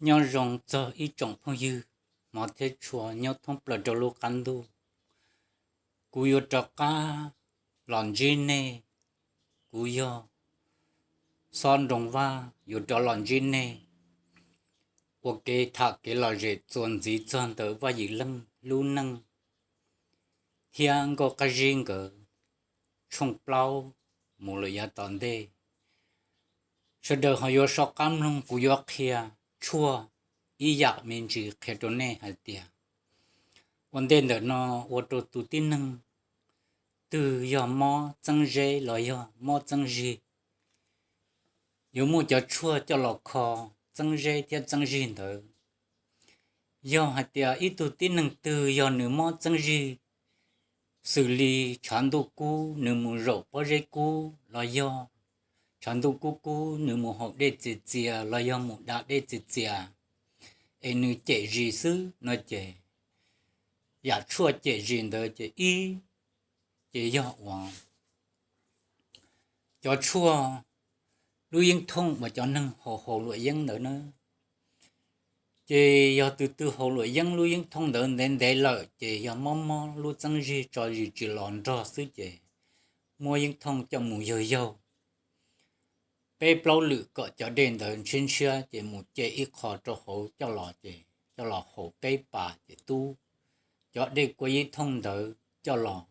Nyob zoo txog ib tsoom phooj ywg hmov thiab tshua nyob thoob plaws rau lub qab ntuj. Kuv yuav rov qab los ntsib nej, kuv yog Xob Nroos Vaj yuav rov los ntsib nej ua kev tham kev lom zem txuas ntxiv txog ntawm Vaj Yim Leej lub neej thiab Nkauj Qab Zib nkawd tshooj plaub mus lawm yav tom ntej. Sawv daws ho yuav so qab mloog kuv yuav qhia tshuaj ib yam me ntsis qhia rau nej hais tias ua ntej ntawm no ua rau tus tib neeg twg yog mob txeeb zeb los yog mob txeeb zig, yuav muaj cov tshuaj coj los kho txeeb zeb thiab txeeb zig ntawd. Yog hais tias ib tug tib neeg twg yog nws mob txeeb zig, xws li tshav ntuj kub nws mus zaum pob zeb kub los yog tshav ntuj kub kub nws mus haus dej txias txias los yog mus da dej txias txias, es nws cem zis xwb no ces yam tshuaj cem zis ntawd ces ib, ces yog uas cov tshuaj lub yeeb thooj uas cov neeg haus haus luam yeeb ntawd na. Ces yog tus twg haus luam yeeb lub yeeb thooj ntawd ntev ntev lawm ces yog mob mob lub txeeb zig tso zis tsis los nrog xwb ces muab yeeb thooj coj mus yaug yaug peb plaub lwm kom cov dej ntawd ntshiab ntshiab ces mus ce ib qho rau hauv coj los ces coj los haus peb pas ces tub cov dej kua yeeb thooj ntawd coj los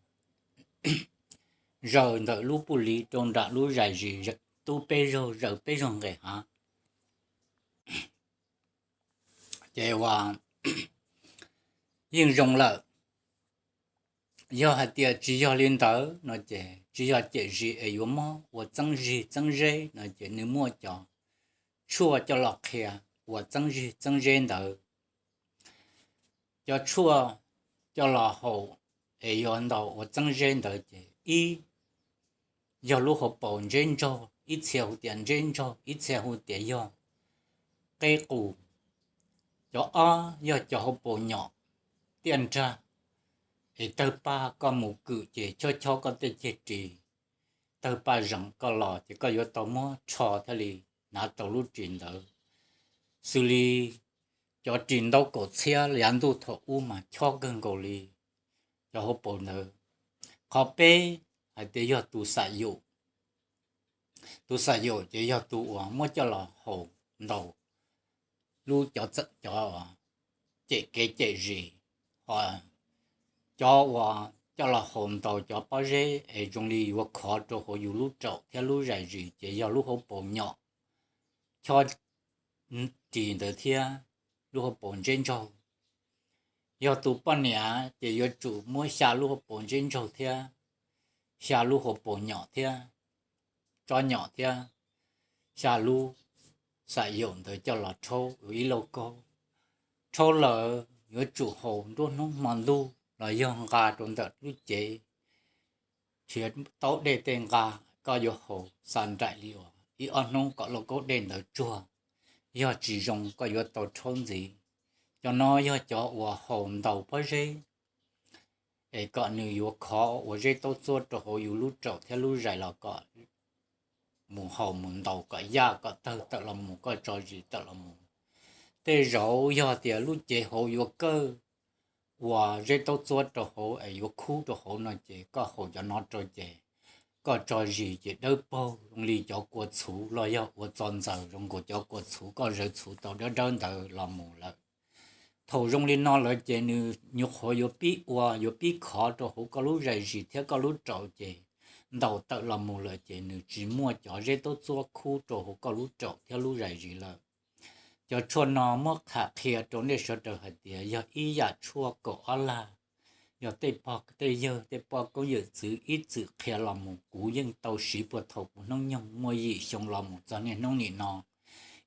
zaws ntawm lub puj li rau nram lub zais zis, tub peb zaug zaws peb zaug nqes hav. Ces uas yeej zoo lawm. Yog hais tias tsis yog li ntawd no ces tsis yog cem zis es yuav mob ua txeeb zig txeeb zeb no ces nws muaj cov tshuaj coj los qhia ua txeeb zig txeeb zeb ntawd. Cov tshuaj coj los haus es yuav ntaus ua txeeb zeb ntawd ces ib, yog lub hauv paus ntseb ntsaug, ib txhia hu tias ntseb ntsaug, ib txhia hu tias yog qeb qus. Cov ob yog cov hauv paus nyom tiaj nrag, es tawg paj koj mus kwm ces chob chob koj tej ceg ris, tawg paj zeem koj los ces koj yuav tau muab tsho thiaj li hnav tau lub ris ntawd. Xws li cov ris ntaub kaum txhiab yav ntuj thaum ub mas chob kawg nkaus li cov hauv paus ntawd. Qhov peb hais tias yog tus xam yum. Tus xam yum ces yog tus uas muab coj los haus ntaus lub cov, cov cem kev cem zis, ho cov uas coj los haus ntaus cov pob zeb es zoo li yuav khov rau hauv yus lub raum thiab lub zais zis ces yog lub hauv paus nyom, chob ris ntawd thiab lub hauv paus ntseb ntsaug. Yog tus poj niam ces yuav tsum muab xya lub hauv paus ntseb ntsaug thiab xya lub hauv paus nyom thiab tsob nyom thiab xya lub xam yum ntawd coj los rhaub ua ib lauj kaub. Rhaub lawm yuav tsum haus nruab hnub hmo ntuj los yog nqa rau ntawm lub cev, nrhiav taub dej tej nqa, koj yuav haus xa nraim li uas ib ob hnub kom lauj kaub dej ntawd tsuag. Yog tsis zoo koj yuav tau rhaub ntxiv. Cov no yog cov uas haus ntaus pob zeb es kom nws yuav khov ua zeb taub txuab rau hauv yus lub raum thiab lub zais los kom mus haus mus ntaus kom yaj kom tawg tawm los mus koj tso zis tawm los mus. Tej zaum yog tias lub cev hauv yuav kawj ua zeb taub txuab rau hauv es yuav khub rau hauv no ces koj haus cov no rau ces koj tso zis ces dawb paug zoo li cov kua txhuv los yog ua txo ntxaws zoo nkaus cov kua txhuv koj zawv txhuv tau dawb dawb ntawd los mus lawm. Thaum zoo li no lawm ces nws nyuam qhuav yuav pib ua yuav pib khov rau hauv koj lub zais zis thiab koj lub raum ces ntaus tawm los mus lawm ces nws tsis muaj cov zeb taub txuab khub rau hauv koj lub raum thiab lub zais zis lawm. Cov tshuaj no muab tham qhia rau nej sawv daws hais tias yog ib yam tshuaj kaum ob lag, yog tej pog tej yawg tej poj koob yawm txwv ib txwm qhia los mus kuv yeej tau siv puag thaum kuv hnub nyoog muaj yim xyoo los mus txog niaj hnub nim no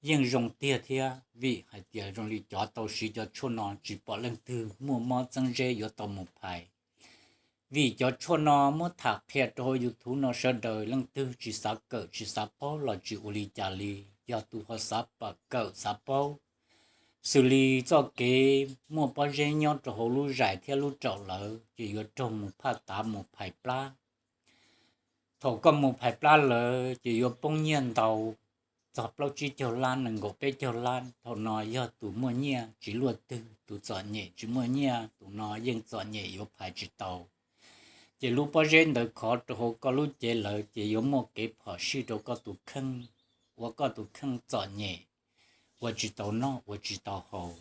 yeej zoo tiag thiab vim hais tias zoo li cov tau siv cov tshuaj no tsis pom leej twg muaj mob txeeb zeb yuav tau mus phais. Vim cov tshuaj no muab tham qhia rau hauv YouTube no sawv daws leej twg tsis xav kawm tsis xav paub los tsis ua li cas li, yog tus ho xav pam kawm xav paub. Xws li txoj kev muaj pob zeb nyob rau hauv lub zais thiab lub raum lawm ces yuav raug mus phaj tav mus phais plab. Thaum koj mus phais plab lawm ces yuav poob nyiaj ntau, tog plaub tsib caug lab, nees nkaum peb caug lab. Thaum no yog tus muaj nyiaj tsis luaj twg, tus txom nyem tsis muaj nyiaj, tus no yeej txom nyem yuav phais tsis tau. Ces lub pob zeb ntawd khov rau hauv koj lub cev lawm ces yuav muaj kev phom sij rau koj tus kheej, ua koj tus kheej txom nyem, ua tsis tau noj ua tsis tau haus.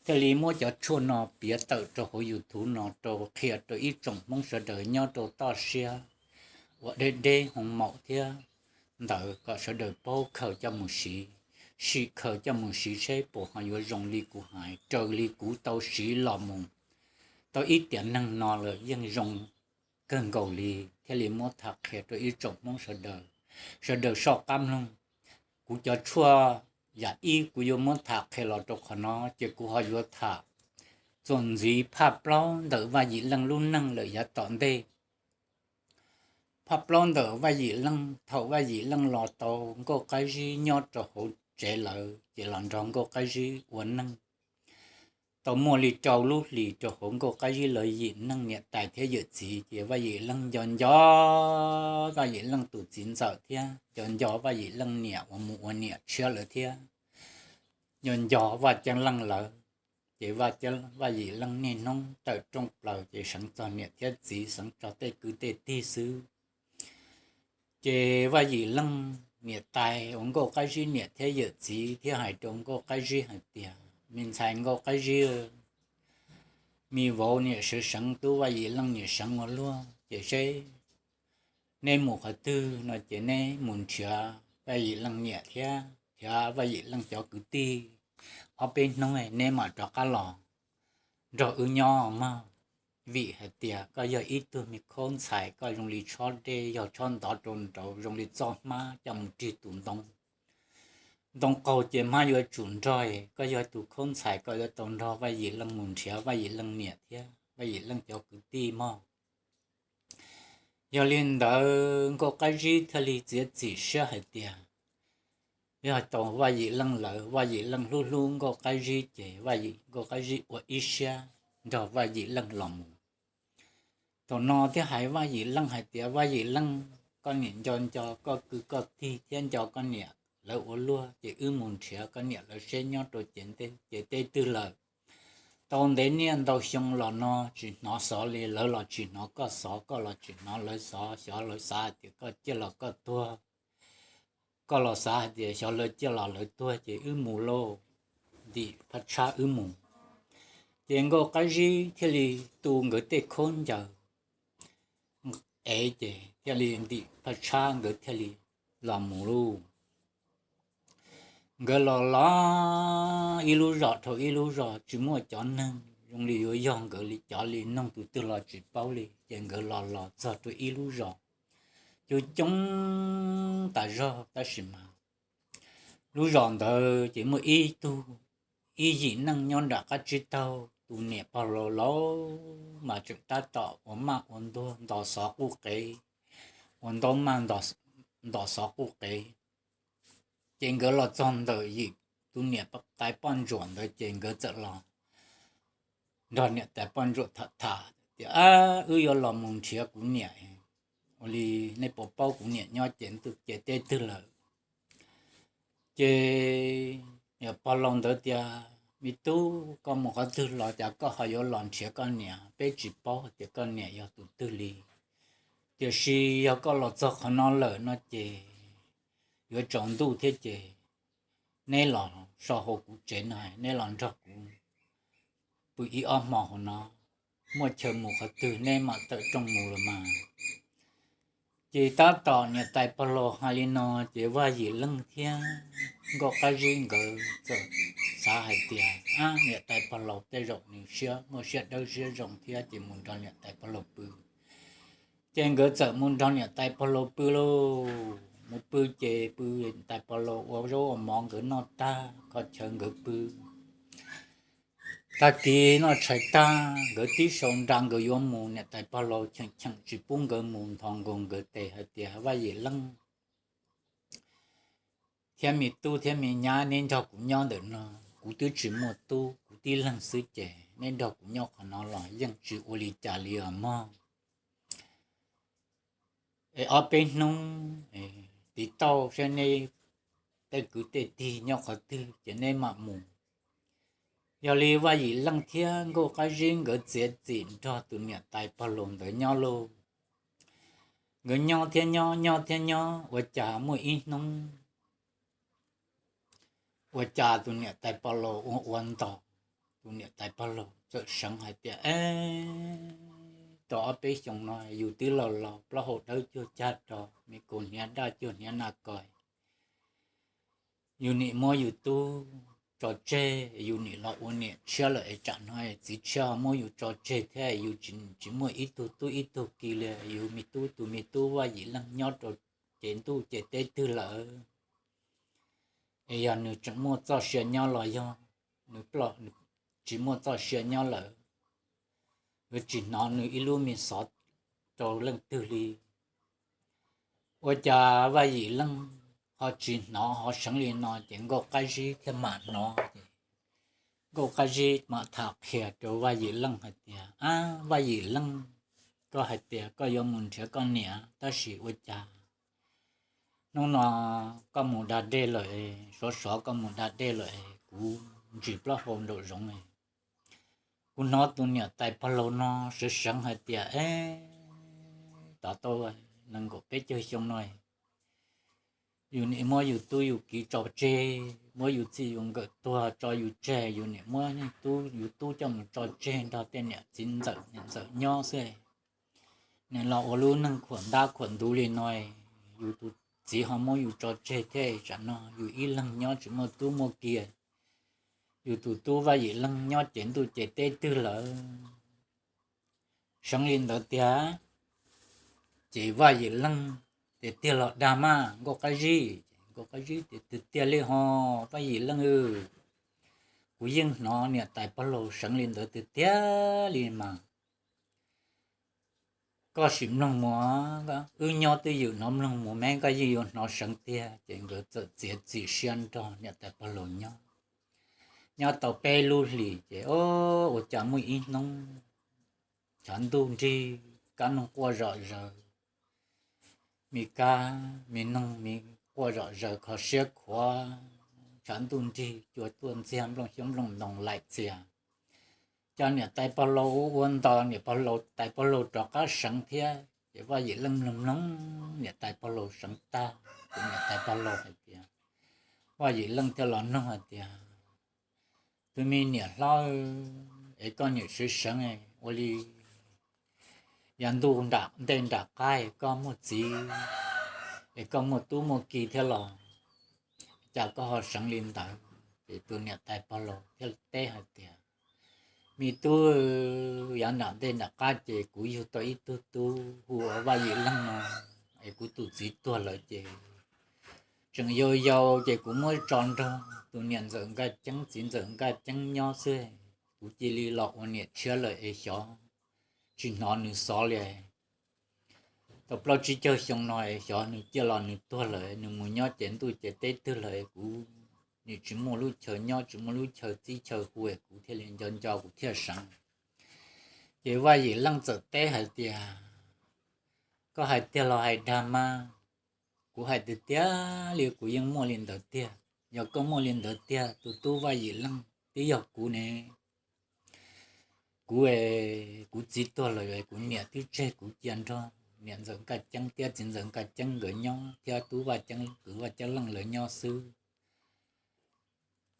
Thiaj li muab cov tshuaj no piav tawm rau hauv YouTube no rau qhia rau ib tsoom Hmoob sawv daws nyob rau toj siab uas deb deb hoo maum thiab ntawd kom sawv daws paub khaws coj mus siv, sim khaws coj mus siv seb puas ho yuav zoo li kuv hais, raws li kuv tau siv los mus tau ib tiam neeg no lawm yeej zoo kawg nkaus li. Thiaj li muab tham qhia rau ib tsoom Hmoob sawv daws, sawv daws soj qab mloog. Kuv cov tshuaj yam ib kuv yuav muab tham qhia los rau qhov no ces kuv ho yuav tham txuas ntxiv phaj plaub ntawm Vaj Yim Leej lub neej lawm yav tom ntej. Phaj plaub ntawm Vaj Yim Leej, thaum Vaj Yim Leej los tau Nkauj Qab Zib nyob rau hauv tsev lawm ces los nrog Nkauj Qab Zib ua neej. Tau muaj li rau lub hlis rau hauv Nkauj Qab Zib lawv yim neej niam tais thiab yawm txiv ces Vaj Yim Leej nco nco Vaj Yim Leej tus txiv ntxawm thiab nco nco Vaj Yim Leej niam uas mus ua niam tshiab lawm thiab nco nco Vaj Ceeb Leej lawv. Ces Vaj Yim Leej niaj hnub tawm rooj plaws ces seev txog niam thiab txiv, seev txog tej kwv tej tij xwb. Ces Vaj Yim Leej niam tais uas Nkauj Qab Zib niam thiab yawm txiv thiaj hais rau Nkauj Qab Zib hais tias, me ntxhais Nkauj Qab Zib, me vauv niam sawv seev, tub Vaj Yim Leej niam seev ua luaj ces seb neb mus qhov twg no ces neb mus nrhiav Vaj Yim Leej niam thiab nrhiav Vaj Yim Leej cov kwv tij ob peb hnub neb mam rov qab los nrog wb nyob mog. Vim hais tias koj yog ib tug me khaub ntxhais, koj zoo li tshob dej yog tshob ntov rau nraud, zoo li txoj hmab coj mus rig tus ntoo. Ntoo qaug ces hmab yuav tsum nrog. Koj yog tus khaub ntxhais, koj yuav tau nrog Vaj Yim Leej mus nrhiav Vaj Yim Leej niam thiab Vaj Yim Leej cov kwv tij mog. Yog li ntawd Nkauj Qab Zib thiaj li txiav txim siab hais tias yog tau Vaj Yim Leej lawv, Vaj Yim Leej hlub hlub Nkauj Qab Zib ces Nkauj Qab Zib ua ib siab nrog Vaj Yim Leej los mus. Thaum no thiaj hais Vaj Yim Leej hais tias, Vaj Yim Leej, koj niam nco nco koj kwv koj tij thiab nco koj niam lawv ua luaj, ces wb mus nrhiav koj niam lawv seb nyob rau ces tej twg lawm. Tau ntev niaj ntau xyoo los no tsis hnov xov li, lawv los tsis hnov koj xov, koj los tsis hnov lawv xov. Xyov lawv xav hais tias koj ciaj los koj tuag, koj los xav hais tias xyov lawv ciaj los lawv tuag, ces wb mus lauj, ntim phab tshab wb mus. Ces Nkauj Qab Zib thiaj li tu nkawd tej khaub ncaws ev ces thiaj li ntim phab tshab nkawd thiaj li los mus lauj. Nkawd los los ib lub zos dhau ib lub zos, tsis muaj cov neeg zoo li yuav yog nkawd li, cov li noog tus twg los tsis paub li, ces nkawd los los txog rau ib lub zos coob coob tas zog, tab sis mas lub zos ntawd ces muaj ib tug, ib yim neej nyob nram qab tsib taug, tus niam pog laus laus mas tseem tab tom ua maj ua ntuag ntos xov quj qev, ua ntaub maj ntos xov quj qev. Ces nkawd los txog ntawm yim, tus niam tais poj ntsuam ntawd ces nkawd txawm los nrog niam tais poj ntsuam tham tham tias, Ab, wb yuav los mus nrhiav kuv niam, ua li nej puas paub kuv niam nyob ces ntuj ces tej twg lawm? Ces niam pog laus ntawd tias, Me tub, koj mus qhov twg los cas koj ho yuav los nrhiav koj niam? Peb tsis paub tias koj niam yog tus twg li. Tiam sis yog koj los txog qhov no lawm no ces yuav tsaus ntuj thiab ces neb los so hauv kuv tsev no, neb los nrog kuv pw ib ob hmo hauv no, muaj chaw mus qhov twg neb mam tawm rooj mus los mas. Ces tab tom niam tais pog laus hais li no ces Vaj Yim Leej thiab Nkauj Qab Zib nkawd txawm xav hais tias, Ab, niam tais pog laus tej zaum nws siab muaj siab dawb siab zoo thiab ces mus nrog niam tais pog laus pw. Ces nkawd txawm mus nrog niam tais pog laus pw lauj. Mus pw ces pw, niam tais pog laus ua zaub ua mov nkawd noj tag, kho chaw nkawd pw. Tag kis noj tshais tag nkawd tib sau nra nkawd yuav mus, niam tais pog laus cheem cheem tsis pub nkawd mus, nthos nkaus nkawd tes hais tias, Vaj Yim Leej thiab me tub thiab me nyab, neb nrog kuv nyob ntawm no, kuv twb tsis muaj tub, kuv tib leeg xwb ces neb nrog kuv nyob qhov no los yeej tsis ua li cas li os mog. Es ob peb hnub tiv tauj saib neb tej kwv tej tij nyob qhov twg ces neb mam mus. Yog li Vaj Yim Leej thiab Nkauj Qab Zib nkawd txiav txim nrog tus niam tais pog laus ntawd nyob lauj. Nkawd nyob thiab nyob, nyob thiab nyob, ua cas muaj ib hnub ua cas tus niam tais pog laus ua ua ntos, tus niam tais pog laus txawm seev hais tias, E, tau ob peb xyoos no yus twb laus laus, plaub hau dawb cuag cag rog, me kaus hniav daj cuag hniav nas kos, yus nim muab yus tub tso tseg, yus nim los ua niam tshiab lawm es tsam no txiv tshiab ho muab yus tso tseg thiab, yus tsis muaj ib tug tub ib tug ki li, yus me tub tus me tub Vaj Yim Leej nyob rau ces ntuj ces teb twg lawm. Es yog nws tseem muaj txoj sia nyob los yog nws tsis muaj txoj sia nyob lawm, yuav tsis hnov nws ib lub me xov rau leej twg li. Ua cas Vaj Yim Leej ho tsis hnov ho seev li no ces Nkauj Qab Zib thiaj mam hnov ces Nkauj Qab Zib mam tham qhia rau Vaj Yim Leej hais tias, Ab Vaj Yim Leej, koj hais tias koj yuav mus nrhiav koj niam tab sis ua cas hnub no koj mus da dej lawm, sov sov koj mus da dej lawm, kuv ntsis plaub hau nraum zoov. Kuv hnov tus niam tais pog laus no seev seev hais tias, E, tau tau nees nkaum peb caug xyoo no yus nim muab yus tub yus kiv tso tseg, muab yus txij yus nkawm tuag tso yus tseg, yus nim muab yus tub coj mus tso tseg nrog tej niam txiv ntxawm niam ntxawm nyob xwb. Nws los ua lub neej khuam ntab khuam ntuv li no, yus tus txiv ho muab yus tso tseg thiab, tsam no yus ib leeg nyob tsis muaj tub muaj ki, yus tus tub Vaj Yim Leej nyob ces ntuj ces teb twg lawm. Seev li ntawd tiag ces Vaj Yim Leej tias, Tiag los dag mas Nkauj Qab Zib? Nkauj Qab Zib tias, Tiag tiag li ho Vaj Yim Leej, kuv yeej hnov niam tais pog laus seev li ntawd tiag tiag li mas. Koj sim mloog mus, wb nyob twj ywm no mloog mus me, koj yeej yuav hnov seev tiag. Ces nkawd txawm txiav txim siab nrog niam tais pog laus nyob. Nyob tau peb lub hlis ces ua cas muaj ib hnub tshav ntuj nrig, kab noog quaj zom zaws, me kab me noog me quaj zom zaws, kho siab khuav, tshav ntuj nrig, cua tuaj ntxiag, nplooj xyoob nplooj ntoo laim txias. Cov niam tais pog laus ua ua ntos, niam tais pog laus rov qab seev thiab ces Vaj Yim Leej mloog mloog niam tais pog laus seev tag ces niam tais pog laus hais tias, Vaj Yim Leej thiaj los nug hais tias, Tus me niam hlob, es koj niam seev seev ua li, yav ntuj nram ntej nram qab koj muaj txiv es koj muaj tub muaj ki thiab los, cas koj ho seev li ntawd? Ces tus niam tais pog laus thiaj teb hais tias, Me tub, yav nram ntej nram qab ces kuv yug tau ib tug tub hu ua Vaj Yim Leej no, es kuv tus txiv tuag lawm ces tseem yau yau ces kuv muab tso nrog tus niam ntxawm Nkaj Ceeb txiv ntxawm Nkaj Ceeb nyob xwb, kuv cia li los ua niam tshiab lawm es xyov tsis hnov nws xov li. Tau plaub tsib caug xyoo no es xyov nws ciaj los nws tuag lawm, nws mus nyob ces ntuj ces teb twg lawm, kuv nim tsis muaj lub chaw nyob tsis muaj lub chaw txib chaw hu, kuv thiaj li nco nco kuv thiaj seev. Ces Vaj Yim Leej txawm teb hais tias, Koj hais tiag los hais dag mas? Kuv hais tiag tiag li, kuv yeej muaj li ntawd tiag. Yog koj muaj li ntawd tiag, tus tub Vaj Yim Leej twb yog kuv ne. Kuv, kuv txiv tuag lawm, kuv niam twb tseg kuv cia nrog niam ntxawm Nkaj Ceeb thiab txiv ntxawm Nkaj Ceeb nkawd nyob thiab tub Vaj Ceeb kwv Vaj Ceeb Leej lawv nyob xwb.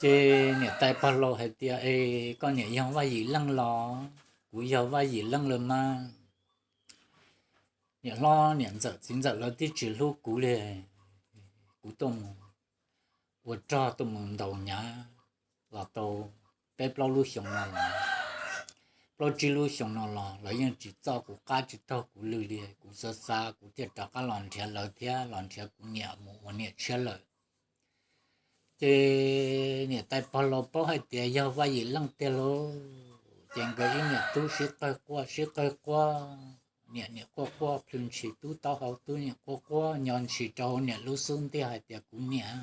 Ces niam tais pog laus hais tias, Es koj niam yog Vaj Yim Leej los? Kuv yog Vaj Yim Leej lawm mas. Niam hlob niam ntxawm txiv ntxawm lawv twb tsis hlub kuv li. Kuv tuaj mus ua rog tuaj mus ntaus nyav los tau peb plaub lub xyoo no los, plaub tsib lub xyoo no los lawv yeej tsis txoj kuv qab tsis taug kuv lw li. Kuv xav xav kuv thiaj rov qab los nrhiav lawv thiab los nrhiav kuv niam mus ua niam tshiab lawm. Ces niam tais pog laus paub hais tias yog Vaj Yim Leej tiag lauj, ces nkawd ib niam tub sib qawg quaj sib qawg quaj, niam niam quaj quaj plhws ntshis, tub taub hau tub niam quaj quaj nyo ntshis rau hauv niam lub xub ntiag hais tias, Kuv niam,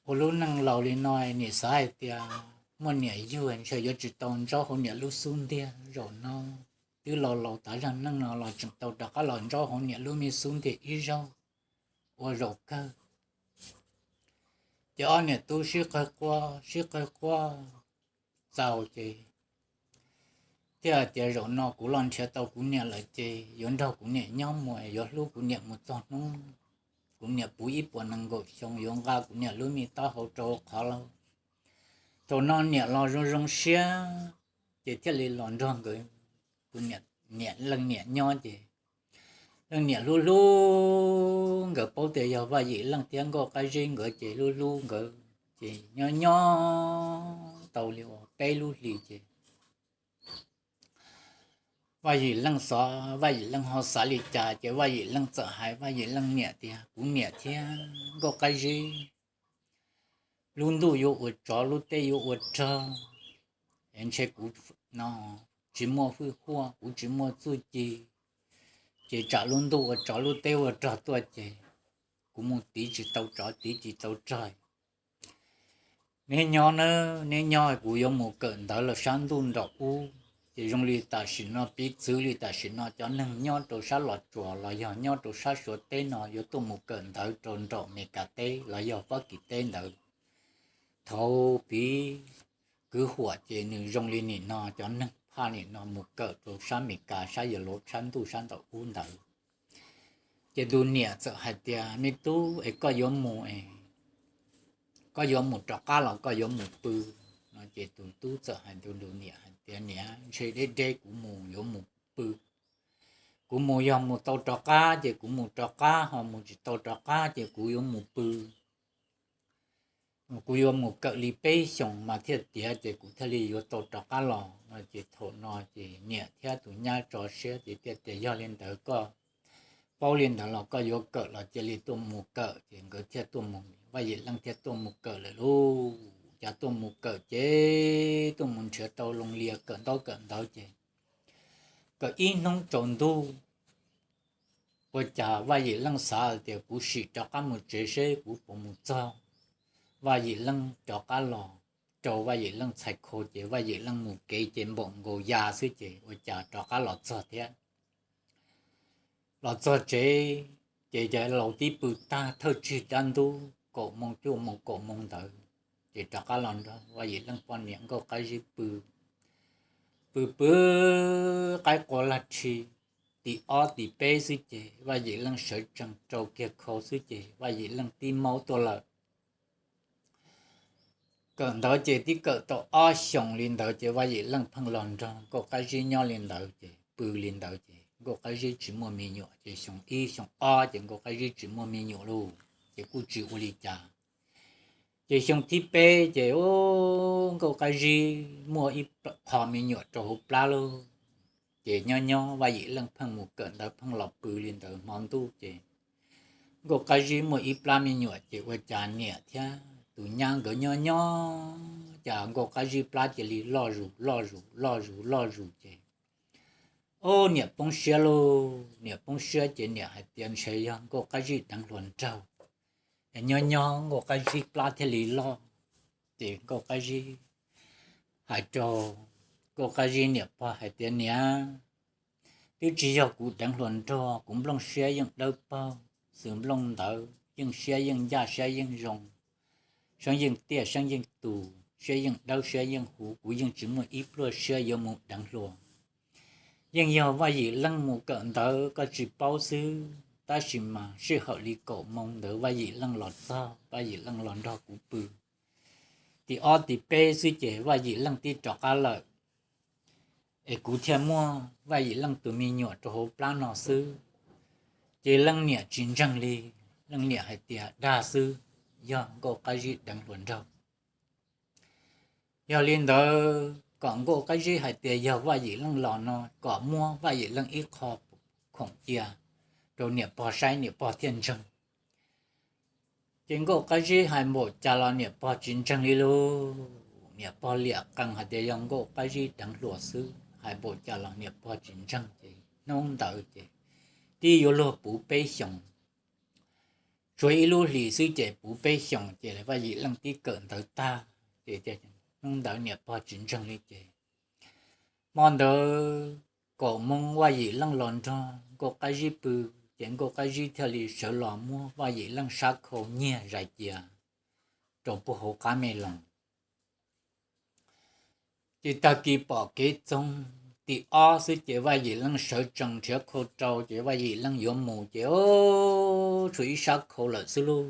ua lub neej laus li no, nim xav hais tias muaj niam yug ntshe yuav tsis tau ntsaub hauv niam lub xub ntiag. Zaum no twb laus laus, tav zaj neej no los tseem tau rov qab los ntsaub hauv niam lub me xub ntiag ib zaug, ua zaum kawg. Ces ob niam tub sib qawg quaj sib qawg quaj txaus ces thiaj hais tias, Zaum no kuv los nrhiav tau kuv niam lawm ces yuav nrog kuv niam nyob mus, yuav hlub kuv niam mus txog hnub kuv niam puv ib puas nees nkaum xyoo, yuav nqa kuv niam lub me taub hau rau qhov lauj. Thaum no niam los zoo zoo siab ces thiaj li los nrog nkawd, kuv niam, leej niam nyob ces leej niam hlub hlub nkawd, paub tias yog Vaj Yim Leej thiab Nkauj Qab Zib nkawd ces hlub hlub nkawd ces nyob nyob tau li uas peb lub hlis ces Vaj Yim Leej xav, Vaj Yim Leej ho xav li cas ces Vaj Yim Leej txawm hais Vaj Yim Leej niam tias, Kuv niam thiab Nkauj Qab Zib, lub ntuj yuav ua tsov lub teb yuav ua rog, ntshe kuv no tsis muaj hwj huaj, kuv tsis muaj txuj ci, ces tsam lub ntuj ua tsov lub teb ua rog tuaj ces kuv mus tiv tsis tau tsov tiv tsis tau rog. Neb nyob na, neb nyob, kuv yuav mus kawm ntawv los sab ntuj nraum ub. Ces zoo li tam sim no, piv txwv li tam sim no cov neeg nyob rau sab Los Tsuas los yog nyob rau sab Suav teb no yuav tuaj mus kawm ntawv rau nraum Meskas teb los yog Fab Kis teb ntawd, thaum piv kwv huam ces nws zoo li nim no cov neeg phaj nim no mus kawm rau sab Meskas sab Yelauv sab ntuj sab nraum ub ntawd. Ces tus niam txawm hais tias, Me tub, es koj yuav mus es koj yuav mus rov qab los koj yuav mus pw? No ces tus tub txawm hais rau tus niam hais tias, Niam, ntshe deb deb kuv mus yuav mus pw. Kuv mus yog mus tau rov qab ces kuv mus rov qab, ho mus tsis tau rov qab ces kuv yuav mus pw. Kuv yuav mus kawm li peb xyoos mas thiaj tiav ces kuv thiaj li yuav tau rov qab los. No ces thaum no ces niam thiab tus nyab tso siab ces thiaj tias, Yog li ntawd koj paub li ntawd los koj yuav kawm los cia li tuaj mus kawm. Ces nkawd thiaj tuaj mus, Vaj Yim Leej thiaj tuaj mus kawm lawm lauj. Cas tuaj mus kawm ces tuaj mus nrhiav tau loo lias kawm ntaub kawm ntawv ces kawm ib hnub tsaus ntuj, ua cas Vaj Yim Leej xav tias, Kuv sim rov qab mus tsev seb kuv puas mus txog. Vaj Yim Leej rov qab los rau Vaj Yim Leej txhais khau ces Vaj Yim Leej mus kev ces npaum nkaus ya xwb ces ua cas rov qab los txog thiab. Los txog tsev ces cov laus twb pw tag, thawj tsig dab ntub kaum moos cuaj moos kaum moos ntawd, ces rov qab los nrog Vaj Yim Leej poj niam Nkauj Qab Zib pw. Pw pw qaib qua laj rhi, tim ob tim peb xwb ces Vaj Yim Leej sawv tsees rau kiag khau xwb ces Vaj Yim Leej tib maub tuaj lawm. Kawm ntawv ces twb kawm tau ob xyoos li ntawd ces Vaj Yim Leej pheej los nrog Nkauj Qab Zib nyob li ntawd ces pw li ntawd ces Nkauj Qab Zib tsis muaj me nyuam ces xyoo ib xyoo ob ces Nkauj Qab Zib tsis muaj me nyuam lauj, ces kuj tsis ua li cas. Ces xyoo thib peb ces Nkauj Qab Zib muaj ib qho me nyuam rau hauv plab lauj. Ces nyob nyob Vaj Yim Leej pheej mus kawm ntawv pheej los pw li ntawd hmo ntuj ces Nkauj Qab Zib muaj ib plab me nyuam ces ua cas niam thiab tus nyab nkawd nyob nyob cas Nkauj Qab Zib plab cia li loj zus loj zus loj zus loj zus ces, o, niam poob siab lauj. Niam poob siab ces niam hais tias ntshe yog Nkauj Qab Zib deev hluas nraug. Nyob nyob Nkauj Qab Zib plab thiaj li loj. Ces Nkauj Qab Zib hais rau Nkauj Qab Zib niam pog hais tias, Niam, twb tsis yog kuv deev hluas nraug, kuv nplooj siab yeej dawb paug, xws nplooj ntawd yeej siab yeej ncaj siab yeej zoo, seeb yeej tiaj seeb yeej tus, siab yeej dawb siab yeej huv, kuv yeej tsis muaj ib pluaj siab yuav mus deev hluas. Yeej yog Vaj Yim Leej mus kawm ntawv koj tsis paub xwb, tab sis mas sij hawm li kaum moos ntawd Vaj Yim Leej los txog, Vaj Yim Leej los nrog kuv pw. Tim ob tim peb xwb ces Vaj Yim Leej twb rov qab lawm, es kuv thiaj muaj Vaj Yim Leej tus me nyuam rau hauv plab no xwb. Ces leej niam tsis ntseeg li, leej niam hais tias dag xwb, yog Nkauj Qab Zib deev hluas nraug. Yog li ntawd kom Nkauj Qab Zib hais tias yog Vaj Yim Leej los no kom muab Vaj Yim Leej ib qho khoom cia rau niam pog saib niam pog thiaj ntseeg. Ces Nkauj Qab Zib hais npaum cas los niam pog tsis ntseeg li lauj. Niam pog liam qees hais tias yog Nkauj Qab Zib deev hluas xwb, hais npaum cas los niam pog tsis ntseeg. Ces hnub ntawd ces twb yuav luag puv peb xyoos, tshuav ib lub hlis xwb ces puv peb xyoos ces Vaj Yim Leej twb kawm ntawv tag. Ces hnub ntawd niam pog tsis ntseeg li ces hmo ntawd kaum moos Vaj Yim Leej los nrog Nkauj Qab Zib pw, ces Nkauj Qab Zib thiaj li sawv los muab Vaj Yim Leej sab khau nyiag zais cia, rau puag hauv qab me loos. Ces tag kis pom kev txoog tim ob xwb ces Vaj Yim Leej sawv tsees nrhiav khau rau ces Vaj Yim Leej yuav mus ces tshuav ib sab khau lawm xwb lauj.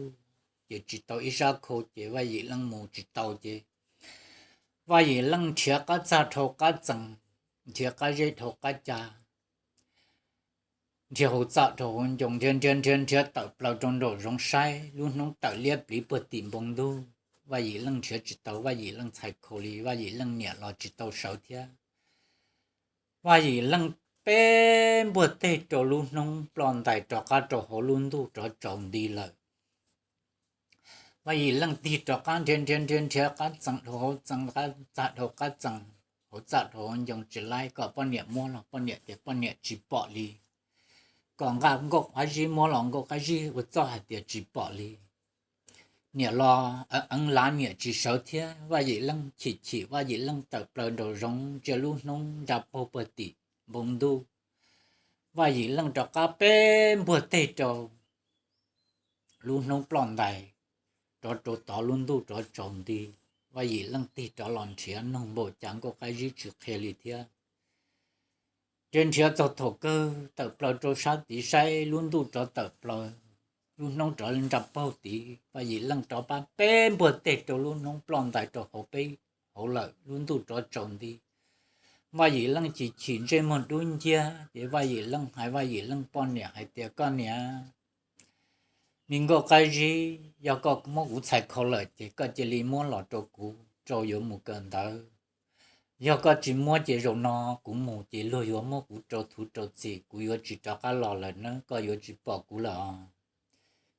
Ces tsis tau ib sab khau ces Vaj Yim Leej mus tsis tau ces Vaj Yim Leej nrhiav qab txaj dhau qab txee, nrhiav qab zeb dhau qab ca, nrhiav hauv txaj dhau hauv ncoo, nrhiav nrhiav nrhiav nrhiav tawm plaws rau nraum zoov saib lub hnub tawm liab pliv puag tim npoo ntuj. Vaj Yim Leej nrhiav tsis tau Vaj Yim Leej txhais khau li, Vaj Yim Leej niam los tsis tau sawv thiab. Vaj Yim Leej peb npuaj teg rau lub hnub ploj ntais rov qab rau hauv lub ntuj rov tsaus nti lawm. Vaj Yim Leej tig rov qab nrhiav nrhiav nrhiav nrhiav qab txee dhau hauv txee, qab txaj dhau qab txee, hauv txaj dhau hauv ncoo tsis laib, kom poj niam muab los poj niam tias poj niam tsis pom li, kom nqa nkauj qab zib muab los nkauj qab zib ua txuj hais tias tsis pom li. Niam los eev lav niam tsis sawv thiab. Vaj Yim Leej chim chim Vaj Yim Leej tawm plaws nraum zoov ntsia lub hnub nra paug puag tim npoo ntuj. Vaj Yim Leej rov qab peb npuaj teg rau lub hnub ploj ntais, rov rau tod lub ntuj rov tsaus nti. Vaj Yim Leej tig rov los nrhiav noog npaum cas nkauj qab zib tsis qhia li thiab. Nrhiav nrhiav txog thaum kawg tawm plaws rau sab tid saib lub ntuj rov tawm plaws, lub hnub rov nra paug tid, Vaj Yim Leej rov pab peb npuaj teg rau lub hnub ploj ntais rau hauv peb hauv lawm, lub ntuj rov tsaus nti. Vaj Yim Leej chim chim ntsej muag dub nciab ces Vaj Yim Leej hais Vaj Yim Leej poj niam hais tias koj niam, me nkauj qab zib, yog koj muab kuv txhais khau lawm ces koj cia li muab los rau kuv rau yuav mus kawm ntawv. Yog koj tsis muab ces zaum no kuv mus ces luag yuav muab kuv rau thuv rau txim, kuv yuav tsis rov qab los lawm nawb, koj yuav tsis pom kuv lawm os.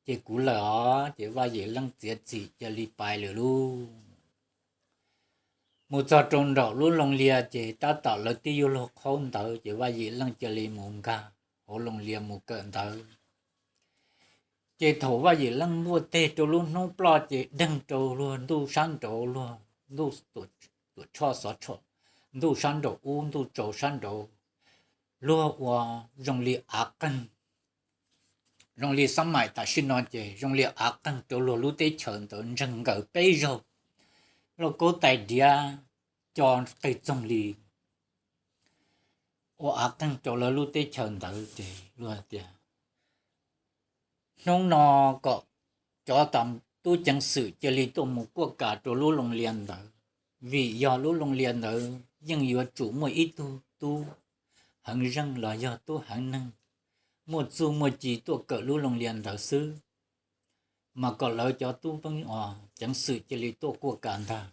Ces kuv lawm os. Ces Vaj Yim Leej txiav txim cia li pais lawm lauj. Mus txog rau nraum lub loos lias ces tab tom lawv twb yuav luag qhaub ntawv ces Vaj Yim Leej cia li mus nkag hauv loos lias mus kawm ntawv. Ces thaum Vaj Yim Leej npuaj teg rau lub hnub ploj ces deeg rau luag ntuj sab nraud, luag ntuj tuam tshoj xov tshoj, ntuj sab nraum ub ntuj tsaus sab nraud, luag ua zoo li av qeeg, zoo li xab maim tam sim no ces zoo li av qeeg rau luag lub teb chaws ntawd ntseeg nkaws peb zaug, lauj kaub tais diav co qig txoog li, ua av qeeg rau lawv lub teb chaws ntawd ces luag tias hnub no kom cov tub ceev xwm cia li tuaj mus kuaj kas rau lub loos lias ntawd, vim yog lub loos lias ntawd yeej yuav tsum muaj ib tug tub heev zeej los yog tub heev neeg muaj txuj muaj ci tuaj kawm lub loos lias ntawd xwb, mas kom lawv cov tub ceev xwm cia li tuaj kuaj kas ntag.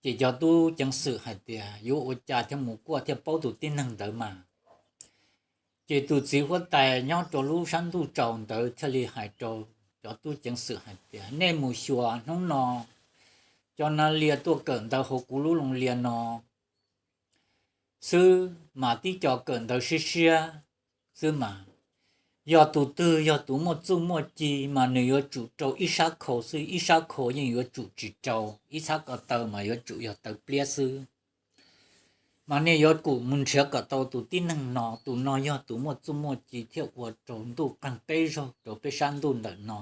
Ces cov tub ceev xwm hais tias yuav ua cas thiaj mus kuaj thiaj paub tus tib neeg ntawd mas. Ces tus txiv huab tais nyob rau lub sab ntuj tsaus ntawd thiaj li hais rau cov tub ceev xwm hais tias nej mus xyuas hnub no cov nav lias tuaj kawm ntawv hauv kuv lub loos lias no xwb mas tib co kawm ntawv siab siab xwb mas, yog tus twg yog tus muaj txuj muaj ci mas nws yuav tsum rau ib sab khau xwb, ib sab khau yeej yuav tsum tsis rau, ib sab ko taw mas yuav tsum yog taw pliab xwb. Mas nej yuav tsum mus nrhiav kom tau tus tib neeg no, tus no yog tus muaj txuj muaj ci thiaj ua rau ntuj qeeg peb zaug rau peb sab ntuj ntawm no,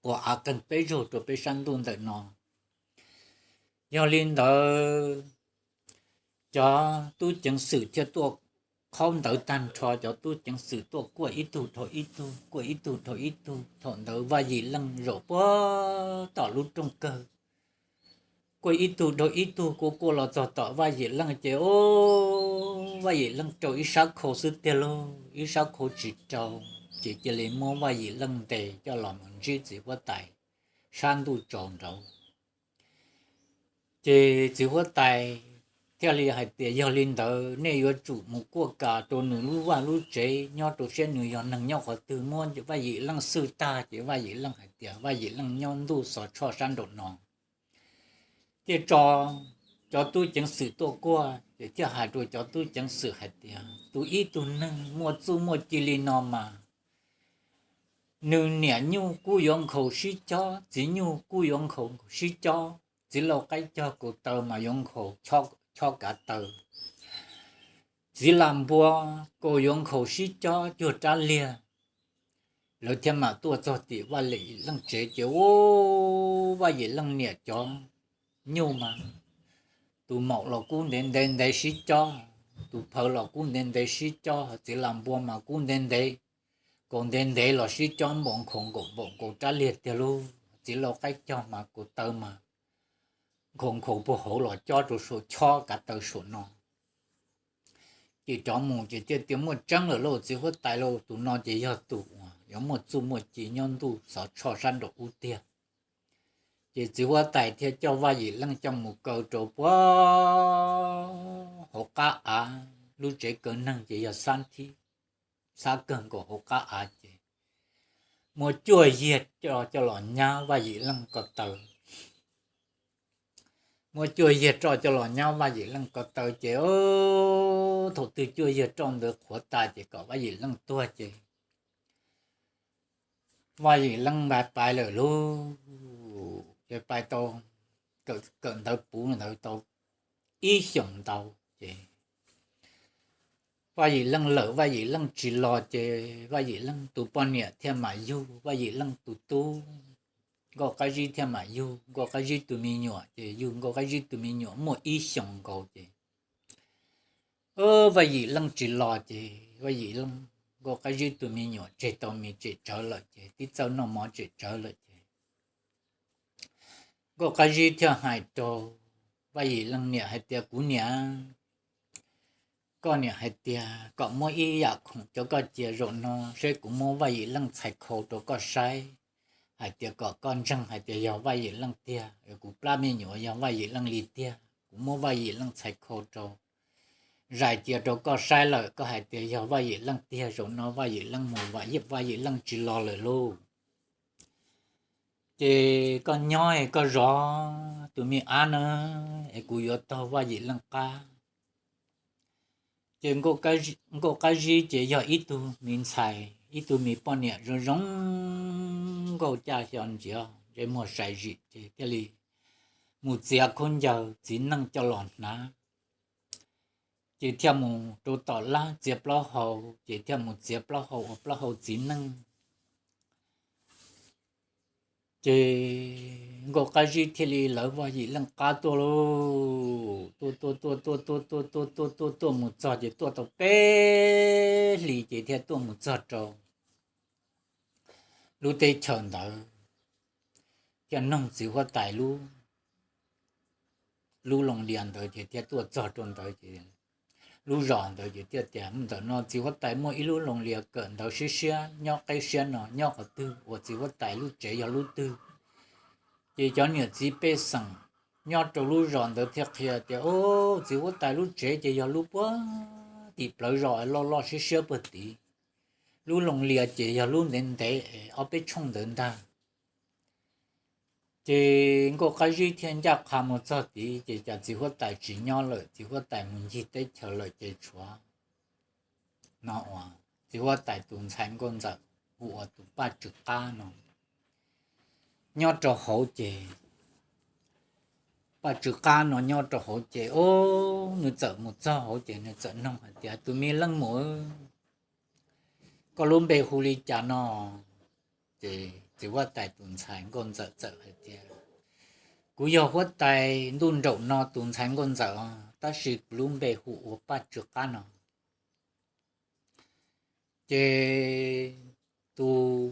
ua av qeeg peb zaug rau peb sab ntuj ntawm no. Yog li ntawd, cov tub ceev xwm thiaj tuaj qhaub ntawv tag nrho, cov tub ceev xwm tuaj kuaj ib tug dhau ib tug, kuaj ib tug dhau ib tug. Thaum ntawd Vaj Yim Leej zaum puag tom lub rooj kawg, kuaj ib tug dhau ib tug, kuaj kuaj los txog tom Vaj Yim Leej ces, o, Vaj Yim Leej rau ib sab khau xwb tiag lauj, ib sab khau tsis rau. Ces cia li muab Vaj Yim Leej ntes coj los mus ntsib txiv huab tais sab ntuj tsaus nraud. Ces txiv huab tais thiaj li hais tias yog li ntawd nej yuav tsum mus kuaj kas rau nws lub vaj lub tsev nyob rau siab nws yog neeg nyob qhov twg. Muab Vaj Yim Leej xwj tag ces Vaj Yim Leej hais tias Vaj Yim Leej nyob ntuj xov tshoj sab nraum no. Thiaj tso cov tub ceev xwm tuaj kuaj ces thiaj hais rau cov tub ceev xwm hais tias tus ib tug neeg muaj txuj muaj ci li no mas nws niam nyuj kuj yuav nkhaus sib cob, txiv nyuj kuj yuav nkhaus sib cob, txiv lau qaib cog kaus taw mas yuav nkhaus chob kav taw, txiv lam npua kaus yuav nkhaus sib cob cuag rab liag. Lawv thiaj mam tuaj txog tim Vaj Yim Leej tsev ces u, Vaj Yim Leej niam cov nyuj mas tus maum los kub ntev ntev ntev sib cob, tus phawv los kub ntev ntev sib cob, txiv las npua mas kub ntev ntev, kaus ntev ntev los sib cob npaum nkaus npaum nkaus rab liag tiag lauj. Txiv lau qaib cog mas kaus taw mas nkhaus nkhaus puag hauv los cob rau saum chob kav taw saum no. Ces cov mus ces thiaj tias muaj tseeb lawm lauj, txiv huab tais lauj, tus no ces yog tus uas yuav muaj txuj muaj ci nyob ntuj xov tshoj sab nraum ub tiag. Ces txiv huab tais thiaj coj Vaj Yim Leej coj mus kaw rau puag hauv qab av, lub tsev kaw neeg ces yog xab thib, xab kawg nkaus hauv qab av ces muab cuaj yiag roj coj los nyab Vaj Yim Leej ko taw. Muab cuaj yiag roj coj los nyab Vaj Yim Leej ko taw ces thaum twg cuaj yiag roj ntawd qhuav tas ces kom Vaj Yim Leej tuag ces Vaj Yim Leej pais lawm lauj. Ces pais tau, kawm ntawv puv ntawd tau ib xyoos ntau ces Vaj Yim Leej lawm, Vaj Yim Leej tsis los ces Vaj Yim Leej tus poj niam thiaj mam yug, Vaj Yim Leej tus tub Nkauj Qab Zib thiaj mam yug. Nkauj Qab Zib tus me nyuam ces yug Nkauj Qab Zib tus me nyuam muaj ib xyoos nkaus ces Vaj Yim Leej tsis los ces Vaj Yim Leej, Nkauj Qab Zib tus me nyuam tseg tau mis tsem tsawv lawm ces tib txawj noj mov tsem tsawv lawm ces Nkauj Qab Zib thiaj hais rau Vaj Yim Leej niam hais tias, kuv niam, koj niam hais tias kom muab ib yam khoom cov koj cia zaum no seb kuv muab Vaj Yim Leej txhais khau rau koj saib, hais tias kom koj ntseeg hais tias yog Vaj Yim Leej tiag. Kuv plab me nyuam yog Vaj Yim Leej li tiag, kuv muab Vaj Yim Leej txhais khau rau, zais cia rau koj saib lawm, koj hais tias yog Vaj Yim Leej tiag, zaum no Vaj Yim Leej mus, Vaj Yim Leej tsis los lawm lauj. Ces koj nyob es koj zov tus me ab na, es kuv yuav taug Vaj Yim Leej qab. Ces Nkauj Qab Zib ces yog ib tug me ntxhais, ib tug me poj niam zoo zoo nkauj, caj xyov ntsiav ntsej muag sai zim ces thiaj li mus txiav khaub ncaws txiv neej coj los hnav. Ces thiaj mus rau tom lab txiav plaub hau, ces thiaj mus txiav plaub hau ua plaub hau txiv neej. Ces Nkauj Qab Zib thiaj li lawv Vaj Yim Leej qab tuaj lauj, tuaj tuaj tuaj tuaj tuaj tuaj tuaj tuaj tuaj tuaj mus txog ces tuaj tau peb hlis ces thiaj tuaj mus txog rau lub teb chaws ntawd, thiaj noog txiv huab tais lub, lub Loos Lias ntawd ces thiaj tuaj txog rau ntawd ces lub zos ntawd ces thiaj tias, ntawm no txiv huab tais muaj ib lub Loos Lias kawm ntawv siab siab nyob qeb siab no nyob qhov twg, uas txiv huab tais lub tsev yog lub twg? Ces cov niam txiv pej xeem nyob rau lub zos ntawd thiaj qhia tias, o, txiv huab tais lub tsev ces yog lub puag tim plawv zos loj loj siab siab puag tid, lub Loos Lias ces yog lub ntev ntev ob peb tshooj ntawd ntag. Ces Nkauj Qab Zib thiaj ncaj qha mus txog tid ces cas txiv huab tais tsis nyob lawm, txiv huab tais mus ncig teb chaws lawm ces tshuav no uas txiv huab tais tus ntxhais nkauj ntxawm hu ua tus Paj Tsw Qab no nyob rau hauv ces Paj Tsw Qab no nyob rau hauv ces, o, nws txawm mus txog hauv ces nws txawm noog hais tias, tus me leej muam, koj lub npe hu li cas no? Ces txiv huab tais tus ntxhais nkauj ntxawm txawm hais tias, kuv yog huab tais ntuj nraum no tus ntxhais nkauj ntxawm os, tab sis kuv lub npe hu ua Paj Tsw Qab no. Ces tus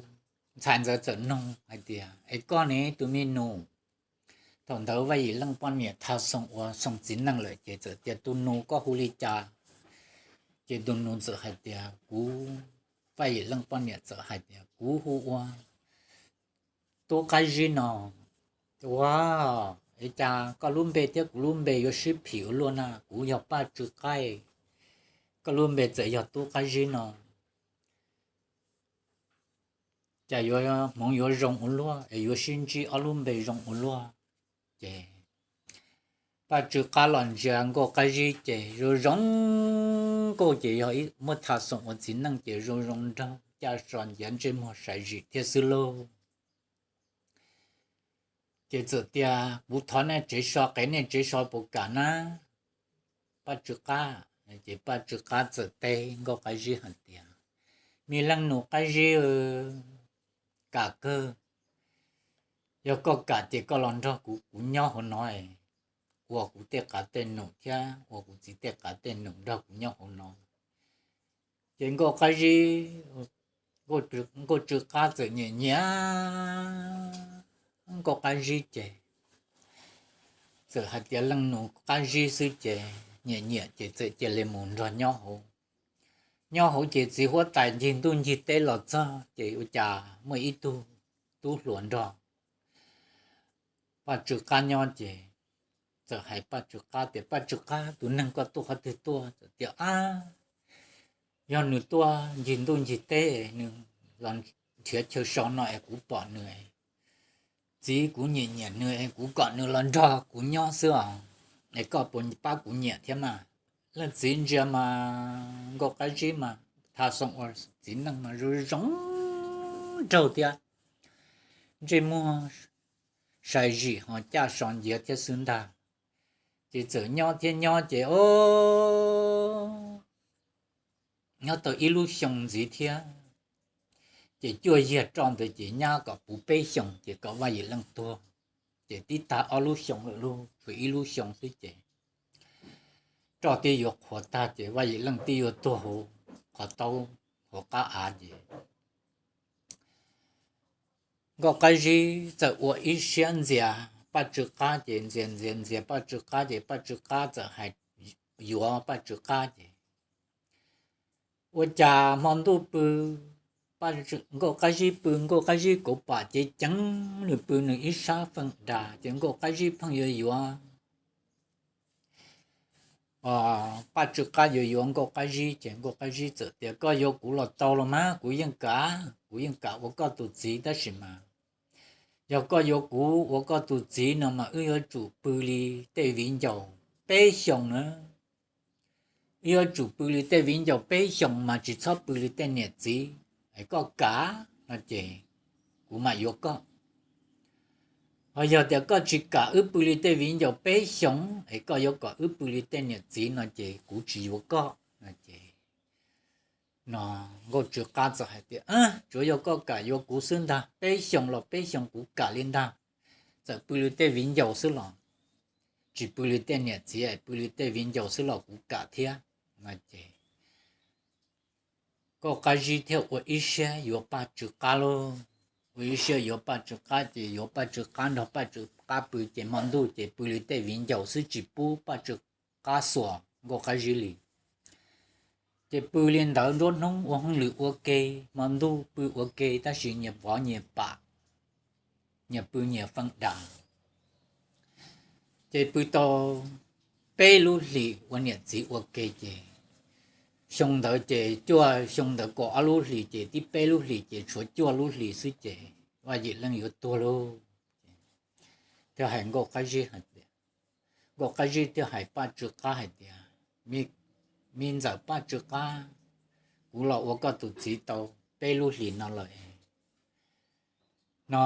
ntxhais ntxawm txawm noog hais tias, es koj ne tus me nus? Thaum ntawd Vaj Yim Leej poj niam Thaj Xoo uas xoo txiv neej lawm ces txawm tias, tus nus koj hu li cas? Ces tus nus txawm hais tias, kuv, Vaj Yim Leej poj niam txawm hais tias, kuv hu ua Tub Qab Zib no. Ua, es cas koj lub npe thiab kuv lub npe yuav sib phim ua luaj na? Kuv yog Paj Tsw Qab, koj lub npe txawm yog Tub Qab Zib no. Cas yuav hmoov yuav zoo ua luaj es yuav sib ntsib ob lub npe zoo ua luaj. Ces Paj Tsw Qab los ntsia Nkauj Qab Zib ces zoo zoo nkauj ces yog ib muab Thaj Xoo ua txiv neej ces zoo zoo nraug caj so nciav ntsej muag sai zim thiab xwb lauj. Ces txawm tias, kuv thov nej tsev so, qev nej tsev so puas kam na, Paj Tsw Qab? Ces Paj Tsw Qab txawm teb Nkauj Qab Zib hais tias, me leej nus Qab Zib, kam kawg. Yog koj kam ces koj los nrog kuv, kuv nyob hauv no, ua kuv tej qav tej num thiab ua kuv txiv tej qav tej num nrog kuv nyob hauv no. Ces Nkauj Qab Zib, Nkauj Tsw Qab txawm nyiam nyiam Nkauj Qab Zib ces txawm hais tias leej nus Qab Zib xwb ces nyiam nyiam ces txawm cia li mus nrog nyob hauv. Nyob hauv ces txiv huab tais ncig ntuj ncig teb los txog ces ua cas muaj ib tug tub hluas nrog Paj Tsw Qab nyob ces txawm hais Paj Tsw Qab tias, Paj Tsw Qab, tus neeg koj tuaj qhov twg tuaj? Txawm tias, Ab, yog nws tuaj ncig ntuj ncig teb, nws los nrhiav chaw so no es kuv pom nws, txiv kuv nyiam nyiam nws es kuv kom nws los nrog kuv nyob xwb os, es koj puas pab kuv nyiam thiab mas? Leej txiv ntsia mas Nkauj Qab Zib mas tha xoo ua txiv neej mas zoo zoo nraug thiab, ntsej muag sai zim ho caj so nciav thiab xwb ntag. Ces txawm nyob thiab nyob ces o, nyob tau ib lub xyoo ntxiv thiab, ces cuaj yag roj ntawd ces nyab kom puv peb xyoos ces kom Vaj Yim Leej tuag. Ces tib tag ob lub xyoo lawm lauj, tshuav ib lub xyoo xwb ces roj twb yuav qhuav tag ces Vaj Yim Leej twb yuav tuag hauv qhov taub hauv qab av ces Nkauj Qab Zib txawm ua ib siab ntxias Paj Tsw Qab ces ntxias ntxias ntxias Paj Tsw Qab ces Paj Tsw Qab txawm hais yuav Paj Tsw Qab ces ua cas hmo ntuj pw, Nkauj Qab Zib pw Nkauj Qab Zib kauv pam cev ceev, nws pw nws ib sab feem das ces Nkauj Qab Zib pheej yuav yuav Paj Tsw Qab yuav yuav Nkauj Qab Zib ces Nkauj Qab Zib txawm tias, Koj yuav kuv los tau los mas, kuv yeej kam, kuv yeej kam ua koj tus txiv tab sis mas yog koj yuav kuv ua koj tus txiv no mas wb yuav tsum pw li tej viv ncaus peb xyoos na. Wb yuav tsum pw li tej viv ncaus peb xyoos mas tsis txhob pw li tej niam txiv. Es koj kam no ces kuv mam yuav koj. Ho yog tias koj tsis kam wb pw li tej viv ncaus peb xyoos es koj yuav kom wb pw li tej niam txiv no ces kuv tsis yuav koj no ces no Nkauj Tsw Qab txawm hais tias, Tsuav yog koj kam yuav kuv xwb ntag, peb xyoos los peb xyoos kuv kam li ntag. Txawm pw li tej viv ncaus xwb los tsis pw li tej niam txiv, pw li tej viv ncaus xwb los kuv kam thiab no ces Nkauj Qab Zib thiaj ua ib siab yuav Paj Tsw Qab lauj. Ua ib siab yuav Paj Tsw Qab ces yuav Paj Tsw Qab nrog Paj Tsw Qab pw ces hmo ntuj ces pw li tej viv ncaus xwb tsis pub Paj Tsw Qab xuas Nkauj Qab Zib li. Ces pw li ntawd nruab hnub ua hauj lwm ua ke, hmo ntuj pw ua ke tab sis nyias vov nyias pam, nyias pw nyias feem das. Ces pw tau peb lub hlis ua niam txiv ua ke ces xyoo ntawd ces cuaj xyoo ntawd kaum ob lub hlis ces tib peb lub hlis ces tshuav cuaj lub hlis xwb ces Vaj Yim Leej yuav tuag lauj. Thiaj hais Nkauj Qab Zib hais tias, Nkauj Qab Zib thiaj hais Paj Tsw Qab hais tias, Me ntxawm Paj Tsw Qab, kuv los ua koj tus txiv tau peb lub hlis no lawm no,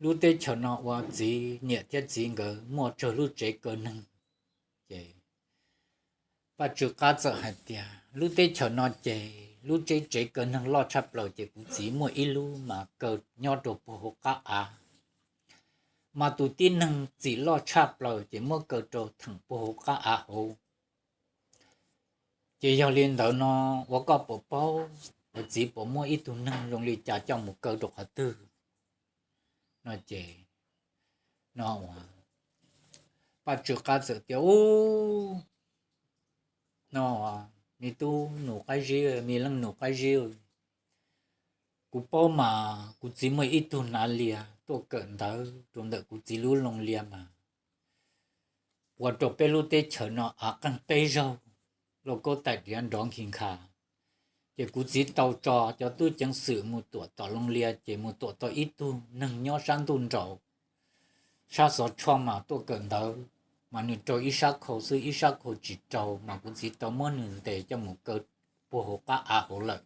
lub teb chaws no ua txiv, niam thiab txiv nkawd muaj tsawg lub tsev kaw neeg. Ces Paj Tsw Qab txawm hais tias, Lub teb chaws no ces lub tsev, tsev kaw neeg loj tshaj plaws ces kuv txiv muaj ib lub mas kaw nyob rau puag hauv qab av, mas tus tib neeg txim loj tshaj plaws ces muab kaw rau theem puag hauv qab av hauv. Ces yog li ntawd no, ua koj puas paub, kuv txiv puas muaj ib tug neeg zoo li cas coj mus kaw rau qhov twg? No ces no Paj Tsw Qab txawm tias, Ub, no me tub nus Qab Zib, me leej nus Qab Zib, kuv paub mas kuv txiv muaj ib tug hnav lias tuaj kawm ntawv rau ntawm kuv txiv lub loo lias mas ua rau peb lub teb chaws no av qeeg peb zaug, lauj kaub tais diav nrov nkhi nkha. Ces kuv txiv tau tso cov tub ceev xwm mus tuam tom loo lias ces mus tuam tau ib tug neeg nyob sab ntuj nraud, sab xov tshoj mas tuaj kawm ntawv, mas nws rau ib sab khau xwb, ib sab khau tsis rau, mas kuv txiv tau muab nws ntes coj mus kaw puag hauv qab av hauv lawm.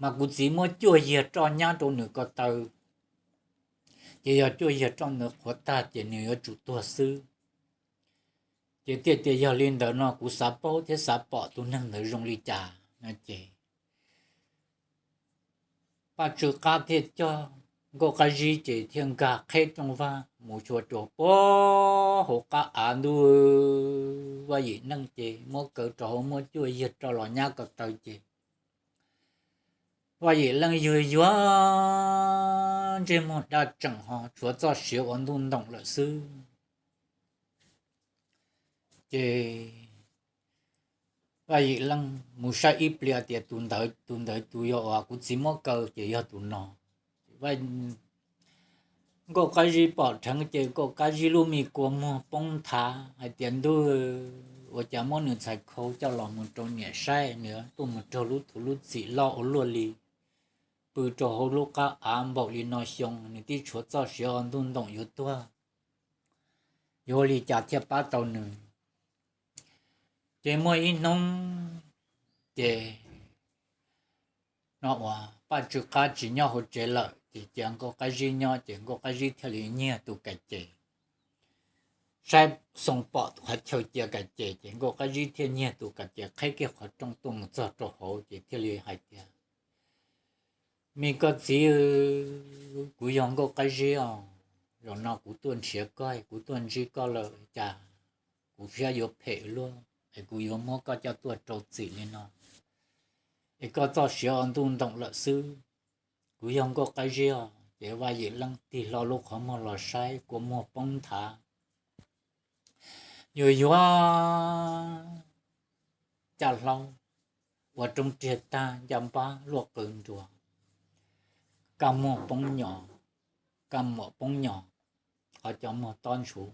Mas kuv txiv muab cuaj yiag roj nyab rau nws ko taw, ces yog cuaj yiag roj ntawd qhuav tag ces nws yuav tsum tuag xwb. Ces thiaj tias, Yog li ntawd no kuv xav paub thiab xav pom tus neeg ntawd zoo li cas no ces Paj Tsw Qab thiaj coj Nkauj Qab Zib ces thiaj nkag qheb rooj vag mus txog rau puag hauv qab av ntuj. Vaj Yim Leej ces muab kaw rau hauv muab cuaj yag rau los nyab ko taw ces Vaj Yim Leej yuag yuag ntsej muag daj tseem ho tshuav txoj siav ua ntuj ntoom lawm xwb. Ces Vaj Yim Leej mus saib ib pliag tias tus ntawd tus ntawd tus yog uas kuv txiv muab kaw ces yog tus no. Nkauj Qab Zib pom dheev ces Nkauj Qab Zib lub me kua muag poob nthav hais tias ntuj, ua cas muab nws txhais khau coj los mus rau niam saib, nws tuaj mus raug lub thuv lub txim loj ua luaj li, pw rau hauv lub qab av npaum li no xyoo nws twb tshuav txoj siav ua ntuj ntoom yuav tuag, yuav ua li cas thiaj pab tau nws. Ces muaj ib hnub ces no uas Paj Tsw Qab tsis nyob hauv tsev lawm ces cia Nkauj Qab Zib nyob ces Nkauj Qab Zib thiaj li nyiag tus kas ces, saib xoo pom tus qhov chaw cia kas ces ces Nkauj Qab Zib thiaj nyiag tus kas ces qheb kiag qhov rooj tuaj mus txog rau hauv ces thiaj li hais tias, me koj txiv, kuv yog Nkauj Qab Zib os, zaum no kuv tuaj nrhiav koj, kuv tuaj ntsib koj lawm cas kuv siab yuav phem luaj es kuv yuav muab koj coj tuaj rau txim li no es koj txoj siav ua ntuj ntoom lawm xwb. Kuv yog Nkauj Qab Zib os. Ces Vaj Yim Leej tig hlo lub qhov muag los saib kua muag poob nthav, yuag yuag caj hlaub ua roob riag tag, ncaj npab luaj qw nruas, kaj muag poob nyo, kaj muam poob nyo, qhov cov muag tob ntshuv.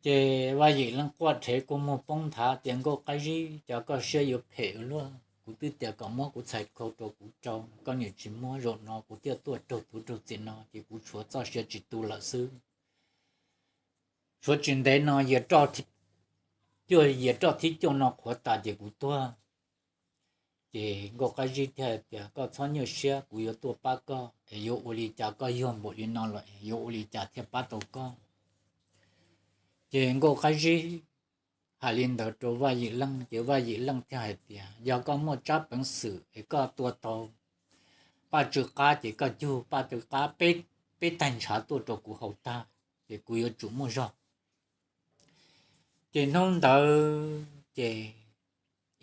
Ces Vaj Yim Leej quaj rhev kua muag poob nthav tias Nkauj Qab Zib, cas koj siab yuav phem luaj, kuv twb tias kom muab kuv txhais khau rau kuv rau, koj niam tsis muab, zaum no kuv thiaj tuaj raug thuv raug txim no ces kuv tshuav txoj siav tsis tu lawm xwb. Tshuav tsis ntev no, cuaj yias roj thib cuaj no qhuav tas ces kuv tuag. Ces Nkauj Qab Zib thiaj tias koj txhob nyuaj siab, kuv yuav tuaj pab koj es yuav ua li cas koj yog npaum li no lawm yuav ua li cas thiaj pab tau koj. Ces Nkauj Qab Zib hais li ntawd rau Vaj Yim Leej ces Vaj Yim Leej thiaj hais tias yog koj muaj tsab peev xwm es koj tua tau Paj Tsw Qab ces koj cug Paj Tsw Qab peb taig ntshav tuaj rau kuv haus tag ces kuv yuav tsum muaj zog. Ces hnub ntawd ces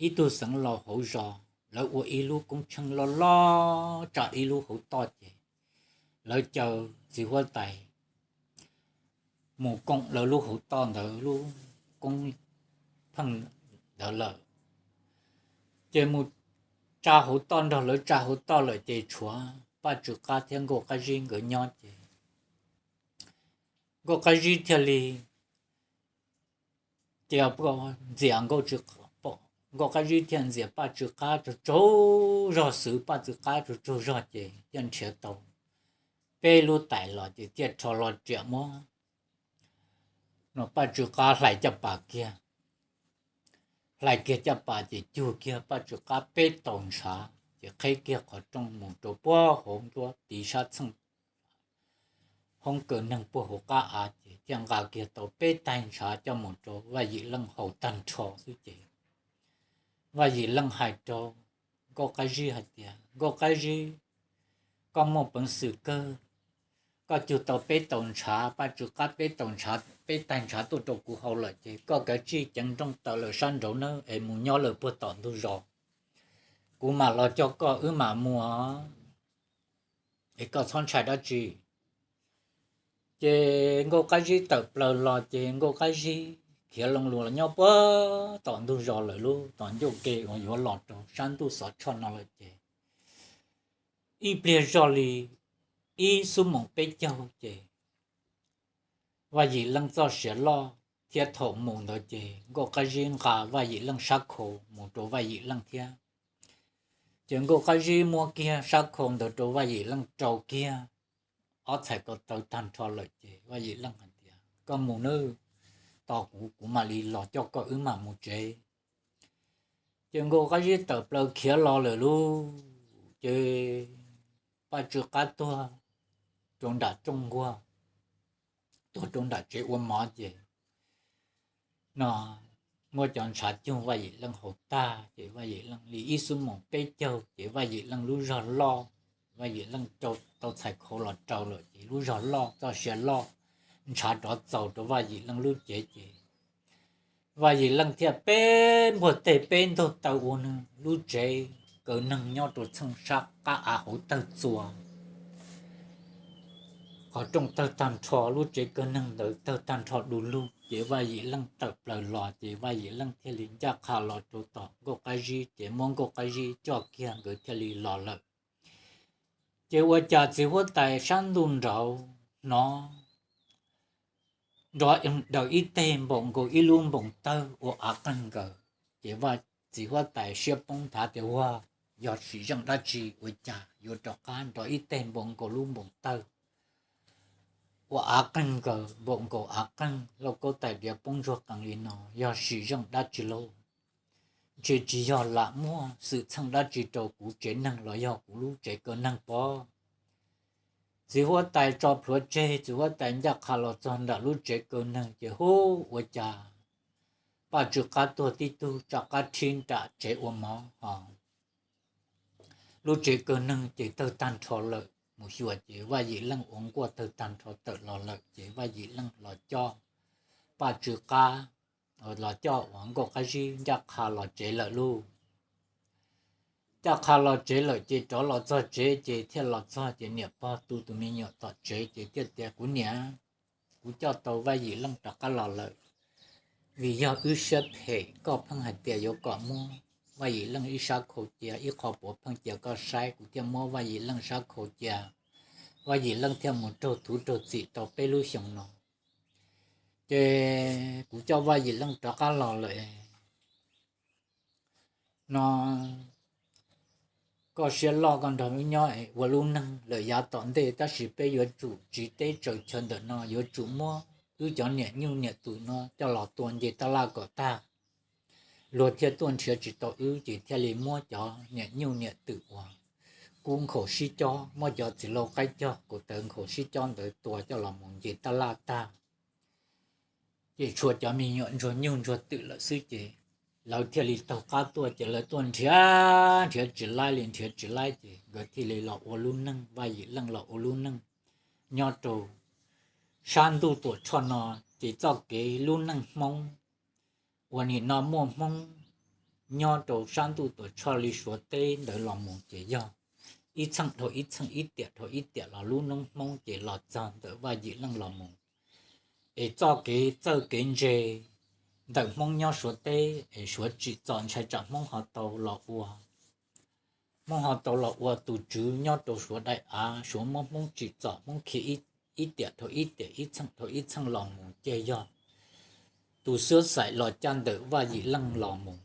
ib tug xeev laus hauv zos lawv ua ib lub koob tsheej loj loj tsa ib lub hauv toj ces lawv caw txiv huab tais mus koom lawv lub hauv toj ntawd lub koob pheej ntawd lawm. Ces mus tsa hauv toj nrog lawv tsa hauv toj lawm ces tshuav Paj Tsw Qab thiab Nkauj Qab Zib nkawd nyob ces Nkauj Qab Zib thiaj li cia ntxias Nkauj Qab Zib thiaj ntxias Paj Tsw Qab tsaug tsaug zog, xwv Paj Tsw Qab tsaug tsaug zog ces thiaj nrhiav tau peb lub tais los ces thiaj rho los riam muab no Paj Tsw Qab hlais caj pas kiag. Hlais kiag caj pas ces cug kiag Paj Tsw Qab peb taus ntshav ces qheb kiag qhov rooj mus rau puag hauv nruab tiv sab txheej hoob kaw neeg puag hauv qab av ces thiaj nqa kiag tau peb taig ntshav coj mus rau Vaj Yim Leej haus tag nrho xwb ces Vaj Yim Leej hais rau Nkauj Qab Zib hais tias Nkauj Qab Zib, koj muaj peev xwm kawg, koj cug tau peb taus ntshav, Paj Tsw Qab peb taus ntshav, peb taig ntshav tuaj rau kuv haus lawm ces koj kav tsij ceev nrooj tawm lawm sab nraud nawb es mus nyob lawm puag tom ntug zos, kuv mam los coj koj wb mam mus es koj txhob ntshai dab tsi. Ces Nkauj Qab Zib tawm plaws los ces Nkauj Qab Zib khiav loo lus los nyob puag tom ntug zos lawm lub tom ncauj ke uas yuav los rau sab ntuj xov tshoj no lawm ces ib pliag zoj li ib xuab moos peb caug ces Vaj Yim Leej txoj sia loj thiab thaum mus ntawd ces Nkauj Qab Zib nqa Vaj Yim Leej sab khau mus rau Vaj Yim Leej thiab. Ces Nkauj Qab Zib muab kiag sab khau ntawd rau Vaj Yim Leej rau kiag ob txhais ko taw tag nrho lawm ces Vaj Yim Leej hais tias koj mus nawb, tos kuv, kuv mam li los coj koj wb mam mus tsev. Ces Nkauj Qab Zib tawm plaws khiav los lawm lub ces Paj Tsw Qab tuag rau nram rooj nkuaj, tuag rau nram tsev ua mov ces no muab cov ntshav cug Vaj Yim Leej haus tag ces Vaj Yim Leej li ib xuab moos peb caug ces Vaj Yim Leej lub zog loj, Vaj Yim Leej rau tau txhais khau los rau lawm ces lub zog loj txoj sia loj, ntshav rov txaus rau Vaj Yim Leej lub cev ces Vaj Yim Leej thiaj peb npuag teg peb ntaug taw ua nws lub tsev kaw neeg nyob rau txheej sab qab av hauv tawg txua. Qhov rooj tawg tag nrho, lub tsev kaw neeg ntawd tawg tag nrho du lug ces Vaj Yim Leej tawm plaws los ces Vaj Yim Leej thiaj li ncaj qha los rau tom Nkauj Qab Zib ces muab Nkauj Qab Zib coj kiag nkawd thiaj li los lawm. Ces ua cas txiv huab tais sab ntuj nraud hnov nrov daws ib teg npaum nkaus ib lub npoos tawg ua av qeeg nkaws. Ces Vaj, txiv huab tais siab poob nthav tias, Ua, yog sim zeej dab tsi ua cas yuav rov qab nrov ib teg npaum nkaus lub npoos tawg ua av qeeg nkaws, npaum nkaus av qeeg lauj kaub tais diav poob ntsuag qees li no, yog sim zeej dab tsi lauj? Ntshe tsis yog lam muaj xwm txheej dab tsi rau kuv tsev neeg los yog kuv lub tsev kaw neeg pob. Txiv huab tais tso plhuav tseg, txiv huab tais ncaj qha los txog nram lub tsev kaw neeg ces hub, ua cas Paj Tsw Qab tuag tib tug, rov qab rhib nram tsev ua mov ho lub tsev kaw neeg ces tawg tag nrho lawm. Mus xyuas ces Vaj Yim Leej ua nkuaj tawg tag nrho tawm los lawm ces Vaj Yim Leej los coj Paj Tsw Qab, los coj uas Nkauj Qab Zib ncaj qha los tsev lawm lauj. Ncaj qha los tsev lawm ces rov los txog tsev ces thiaj los txog ces niam pog tu tus me nyuam tom tsev ces thiaj tias, Kuv niam, kuv coj tau Vaj Yim Leej rov qab los lawm. Vim yog wb siab phem koj pheej hais tias yuav kom muab Vaj Yim Leej ib sab khau cia ib qho puav pheej cia koj saib, kuv thiaj muab Vaj Yim Leej sab khau cia. Vaj Yim Leej thiaj mus raug thuv raug txim tau peb lub xyoos no. Ces kuv coj Vaj Yim Leej rov qab los lawm no, koj siab loj koj nrog wb nyob ua lub neej lawm yav tom ntej, tab sis peb yuav tsum tsiv teb tsaws chaw ntawm no, yuav tsum muab wb cov niam nyuj niam twm no coj los tua nce tab laj kom tag. Luag thiaj tuaj nrhiav tsis tau wb ces thiaj li muab cov niam nyuj niam twm uas kub nkhaus sib cob, muab cov txiv lau qaib cog kaus taw nkhaus sib cob ntawd tua coj los mus nce tab laj tag. Ces tshuav cov me nyuam ntsuag nyuj ntsuag twm lawm xwb ces lawv thiaj li taug qab tuaj ces lawv tuaj nrhiav nrhiav tsis laib li nrhiav tsis laib ces nkawd thiaj li los ua lub neej, Vaj Yim Leej los ua lub neej nyob rau sab ntuj Tuam Tshoj no. Ces txoj kev lub neej Hmoob uas nim no muaj Hmoob nyob rau sab ntuj Tuam Tshoj li Suav teb ntawd los mus ces yog ib txheej dhau ib txheej, ib tiam dhau ib tiam los lub neej Hmoob ces los txog ntawm Vaj Yim Leej los mus. Es txoj kev txawj kev ntse ntawm Hmoob nyob Suav teb es Suav tsim txom ntshai tsam Hmoob ho tau los ua, Hmoob ho tau los ua tus tswv nyob rau Suav daim av, Suav muab Hmoob tsim txom, Hmoob khi ib tiam dhau ib tiam, ib txheej dhau ib txheej los mus ces yog tus xwab xaim los caj ntawm Vaj Yim Leej los mus.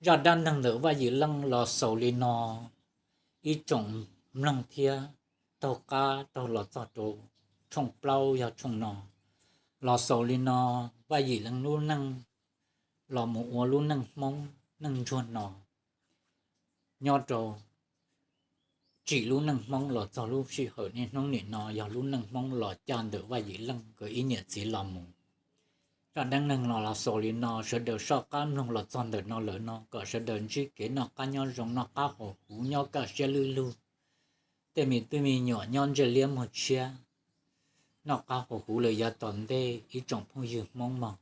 Zaj dab neeg ntawm Vaj Yim Leej los xaus li no, ib tsoom mloog thiab taug qab taug los txog rau tshooj plaub yog tshooj no. Los xaus li no, Vaj Yim Leej lub neej los mus ua lub neej Hmoob neej ntsuag no, nyob rau tsim lub neej Hmoob los txog lub sij hawm niaj hnub nim no yog lub neej Hmoob los caj ntawm Vaj Yim Leej nkawd ib niam txiv los mus. Zaj dab neeg no los xaus li no, sawv daws soj qab mloog los txog ntawm no lawm no kom sawv daws ntsib kev noj qab nyob zoo, noj qab haus huv, nyob kaj siab lwj lug, tej me tub me nyuam nyob ntsej liab muag tshiab, noj qab haus huv lawm yav tom ntej ib tsoom phooj ywg Hmoob mog.